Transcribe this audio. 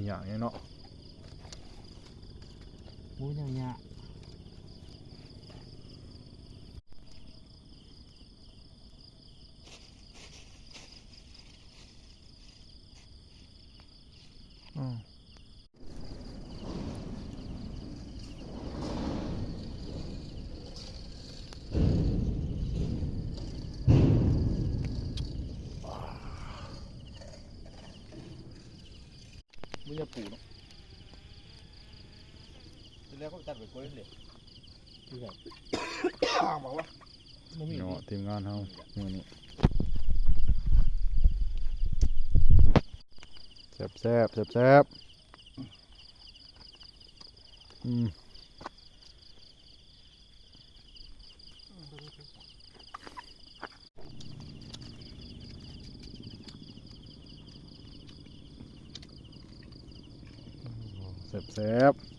ຫຍ້າເນາະ ບໍ່ຫຍັງຫຍ້າ ອືມ. ບໍ່ຢາກປູເນາະ ທີແລກກໍຕັດໄປກ້ອຍເລີຍ ຄືກັນ ບໍ່ວ່າ ບໍ່ມີ ເນາະ ທີມງານເຮົາມື້ນີ້ ແຊບໆ ແຊບໆ ອືມ ແຊບໆ.